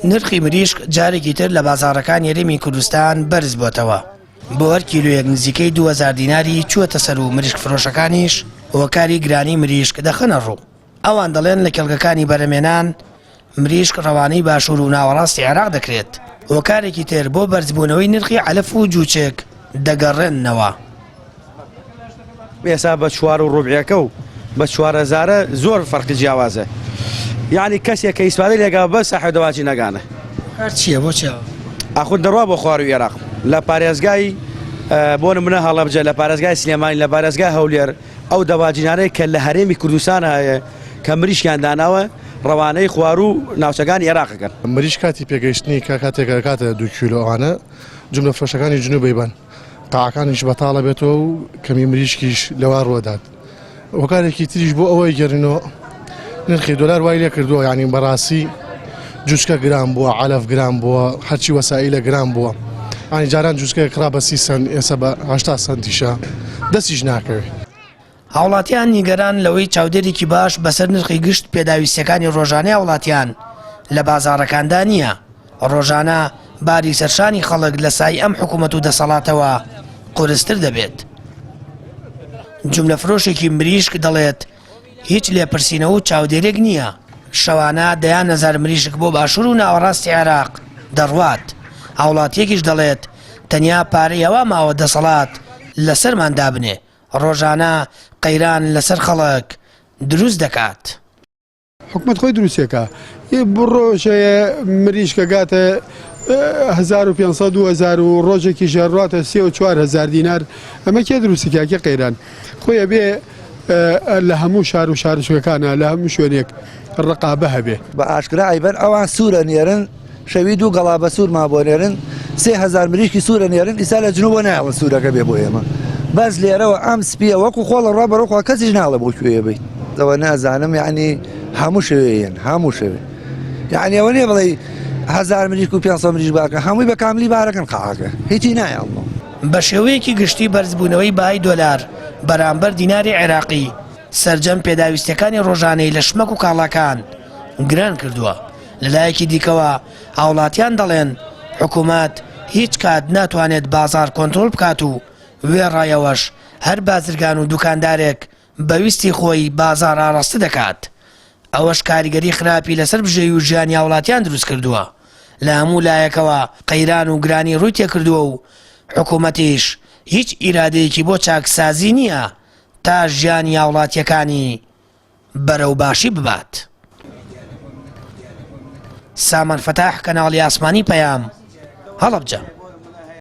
نرخی مریشک جارێکی تر لە بازاڕەکانی هەرێمی کوردستان بەرز بۆتەوە، بۆ هەر کیلۆیەک نزیکەی 2000 دیناری چووەتە سەر و مریشک فرۆشەکانیش هۆکاری گرانی مریشک دەخەنە ڕوو. ئەوان دەڵێن لە کێڵگەکانی بەرەمێنان مریشک ڕەوانەی باشوور و ناوەڕاستی عێراق دەکرێت، هۆکارێکی تر بۆ بەرزبوونەوەی نرخی عەلەف و جووچک دەگەڕێننەوە. ئێستا بە چوار و ڕوبعەکە و بە چوار هەزارە زۆر فەرقی جیاوازە یعنی کەسێک کە ئیسفادە لێگا بە ساحێب دەواجی نەگانە. هەر چییە بۆ چیە؟ ئاخور دەڕوا بۆ خواروی عێراق لە پارێزگای بۆ نمونە هەڵەبجە لە پارێزگای سلێمانی لە پارێزگای هەولێر ئەو دەواجینانەی کە لە هەرێمی کوردستان هەیە کە مریشکیان داناوە ڕەوانەی خواروو ناوچەکانی عێراق ئەکەن. مریشک کاتی پێگەیشتنی کە کاتێک ئەگاتە دوو کیلۆ ئەوانە جوملە فرۆشەکانی جنوب ئەیبەن قاعەکانیش بەتاڵە بێتەوە و کەمی مریشکیش لەوا ڕوەدات هۆکارێکی تریش بۆ ئەوەی گەرنەوە نرخی دۆلار وای لێ کردووە یعنی بەڕاستی جوچکە گران بووە علف گران بووە هەرچی وەسائیلە گران بووە ئەنی جاران جوچکە کڕا بە سی سەنت ئێستا بە 80 سەنتیشە دەستیش ناکەوێت. هاوڵاتیان نیگەران لەوەی چاودێرێکی باش بەسەر نرخی گشت پێداویستیەکانی ڕۆژانەی هاوڵاتیان لە بازاڕەکاندا نییە، ڕۆژانە باری سەرشانی خەڵک لە سای ئەم حکومەت و دەسەڵاتەوە قورستر دەبێت. جوملە فرۆشێکی مریشک دەڵێت، هیچ لێپرسینەوە و چاودێرێک نییە، شەوانە دەیان هەزار مریشک بۆ باشوور و ناوەڕاستی عێراق دەڕوات، هاوڵاتییەکیش دەڵێت، تەنیا پارەی ئەوە ماوە دەسەڵات لەسەرمان دابنێ، ڕۆژانە قەیران لەسەر خەڵک دروست دەکات. حکومەت خۆی دروستێکا ڕۆژێ مریشکە گاتە 1500 2000 و ڕۆژێکی ژێڕاتە سێ و 4000 دینار ئەمە کێ دروستیکا کێ قەیران خۆی ئەبێ لە هەموو شار و شارچکەکانە لە هەموو شوێنێک ڕقابە هەبێ. بە ئاشکرا ئەیبەن ئەوان سوورە نێرن شەوی دوو گەڵا بە سوورمان بۆ نێرن 3000 مریشکی سوورە نێرن ئیسا لە جنوبەوە نایەڵن سوورەکە بێ بۆ ئێمە بەس لێرەوە ئەم سپیە وەکو خۆڵە ڕا بەرەو خوا کەسیش ناڵێ بۆ کوێ بیت ئەوە نازانم یعنی هەموو شەوێ هەموو شەوێ یعنی ئەوە نییە بڵێ هزار مریشک و 500 مریشک بارکە هەمووی بە کاملی بارەکەن قاعەکە هیچی نایەڵنەوە. بە شێوەیەکی گشتی بەرزبوونەوەی بەهای دۆلار بەرامبەر دیناری عێراقی سەرجەم پێداویستیەکانی ڕۆژانەی لە شمەک و کاڵاکان گران کردووە، لەلایەکی دیکەوە هاوڵاتیان دەڵێن حکومەت هیچ کات ناتوانێت بازاڕ کۆنترۆڵ بکات و وێڕای ئەوەش هەر بازرگان و دوکاندارێک بە ویستی خۆی بازاڕ ئاڕاستە دەکات ئەوەش کاریگەری خراپی لەسەر بژێوی و ژیانی هاوڵاتیان دروستکردووە لە هەموو لایەکەوە قەیران و گرانی ڕووی تێکردووە و حکومەتیش هیچ ئیرادەیەکی بۆ چاکسازی نییە تا ژیانی هاوڵاتیەکانی بەرەو باشی ببات. سامان فەتاح کەناڵی ئاسمانی پەیام، هەڵەبجە.